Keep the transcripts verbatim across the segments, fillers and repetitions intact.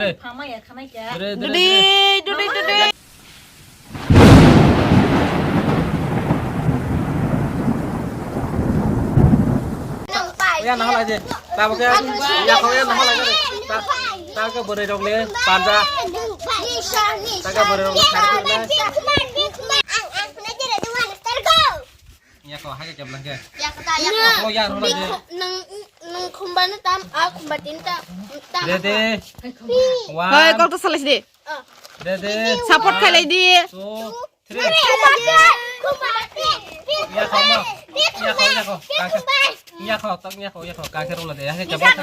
Dre, dre, dre. Dudi, dudi, dudi. Oya, nahal aje. Tabuk ya, ya, kau ya, nahal aje. Ta, ta ke bwrwi rok le, panja. Ta ke bwrwi rok le, sari ke le. Ya, kau, hai ke jam lang ke. Ya, kata, ya, kata. Oh, ya, rola je. Nang, nang khumba na tam, a khumba tin tam, tam. Dede. One. Hai, kau to salis de. Dede. Support khailai di. Two. Three. Yakho, yakho, yakho, yakho. Yakho, tak yakho, yakho. Kakhe rong lade, yakhe jabra.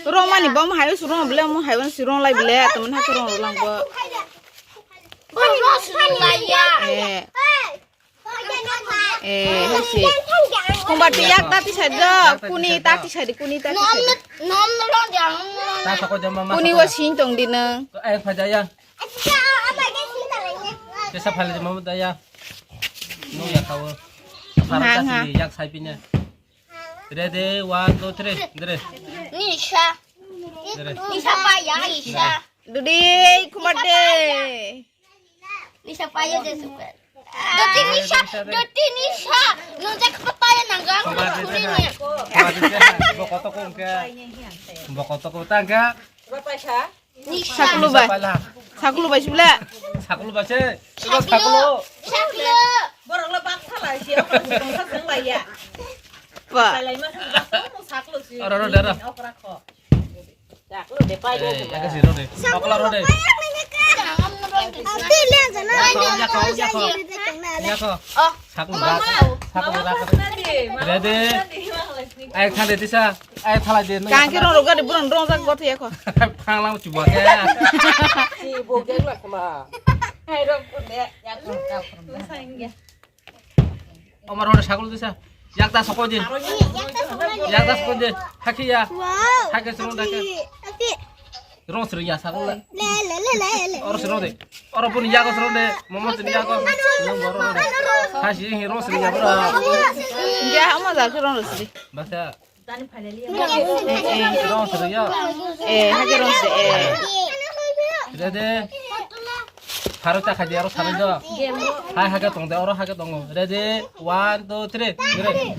Rong mani bom hayo surong bile, mo hayo surong lai bile, temen hakhe rong lang bo. Eh. Eh, hasi. Kumba tiyak tati sajo, kuni tati sadi, kuni tati sadi. Nom, nom, nom, nom, nom. Ta soko jama ma. Kuni soko. Wo sing tong di nang. Eh, phajaya. Kesa phale jama da ya. No ya khawo. Phara ha, ta ha. Sini yak sai pine. Ready, one, two, three. Dre. Nisha. Dre. Nisha pa ya, Nisha. Dudi, kumba de. Nisha pa ya de super. Doti Nisha, Doti Nisha. Nung jak pa pa ya nang gang. Kumba de. Kumba de. Bokoto ko ke. Bokoto ko ta ke. Sakulu bai. Sakulu bai sibla. Sakulu bai se. Sakulu. Sakulu. Borok lo bak thala si, okra si, tongsa seng bai ya. Ba. Salai ma sung bak thala, sakulu si. Oro, oro, oro. Okra kho. Sakulu de pai de. Eh, ya kasi ro de. Okra ro de. Ati le jana. Yakho, yakho, yakho. Yakho. Oh. Sakulu rak. Sakulu rak. Ready. Ai, thale tisa. Ai, thalai de, nang. Kangke rong rok gari burang rong jak gothe yakho. Phanglang chuba ke. Si bo geng la khama. Hai rong pun de, ya ko ka pun. Omar hore sagol disa. Yak ta sokoi din. Yak ta sokoi din. Hakhi ya. Wow. Hakhe srong da ke. Rong srong ya sagol la. Le, le, le, le, le. Oro srong de. Oro pun yago srong de. Momo tin yago. Nang boro rong de. Hasi hi rong srong ya bro. Ya, ama da rong srong. Basa. Eh, eh. Rong srwng ya. Eh, hake rong srwng, eh. Ready? Pharo ta khaidi aro sarai do. Hai hake tong de, oro hake tongo. Ready? One, two, three. Ready?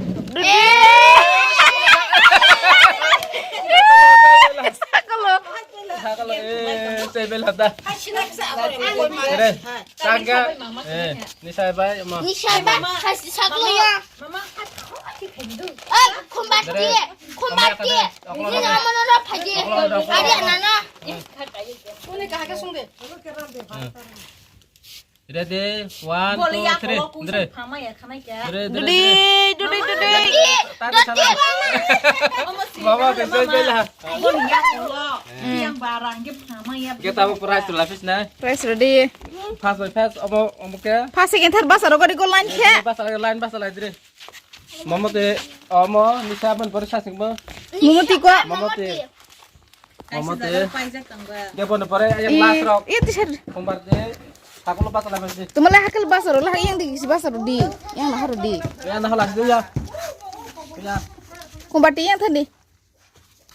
Sakalo. Sakalo, eh, tebel hada. Ready? Tangga. Eh, nisai bai, ma. Nisai bai, sakalo ya. Mama, kat kho ati khandu. Oi, khumbar tie, khumbar tie. Ni na mano ra phaji. Ari nana. Uni kaha ka sungde. Ready, one, two, three. Dre. Dre, dre, dre. Dudi, dudi, dudi. Tadi sana. Mama, bebel bela. Mon ya kulo. Yang barang ge phama ya. Kita mau prize tu lapis na. Prize ready. First by first, omo, omo ke? First, second, third, bus aro gari go line khe. Bus aro line, bus aro line, dre. Momo te, omo, nisa ban pore sasing bo. Momo ti ko? Momo te. Momo te. Dia pon pore, yang last rok. Iya, ti sir. Kumbar te. Aku lupa telah berarti. Tumale hakel bus aro lah, yang di si bus aro di. Yang lah aro di. Ya, nah, last dia. Ya. Kumbar ti yang tadi.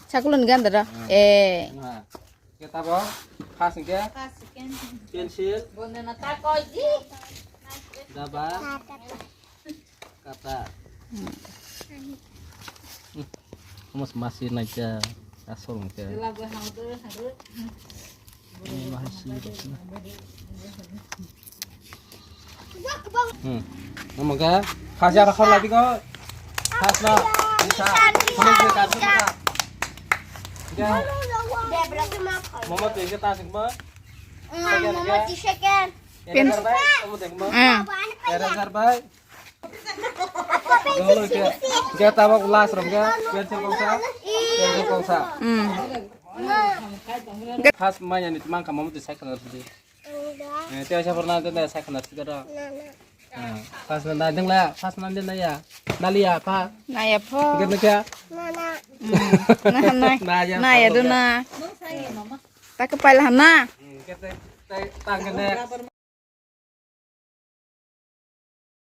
Sakulon ganda ra. Eh. Nah. Kita bo. Khas ke. Pencil. Daba. Kata. Mas masih naik ke asal ke. Ini masih. Hmm. Mama ga, khas ya rakhor lagi ko. Khas na. Bisa. Khas na. Ya. Mama tu ke tas ma. Mama ti second. Pin. Kamu tengok ma. Hmm. Era sarbai. Dolo ke. Ke tabak last rom ke. Pencil kongsa. Pencil kongsa. Hmm. Khas manya ni mang ka mama tu second. Eh, tiada siapa pernah ada saya kena sih, kada. Pas nanti ada lah, pas nanti naya. Nali apa? Naya apa? Gitu ya. Hmm. Nah, nah. Naya, naya apa dona. Tak kepala na. Hmm, kita, kita, tangan ya.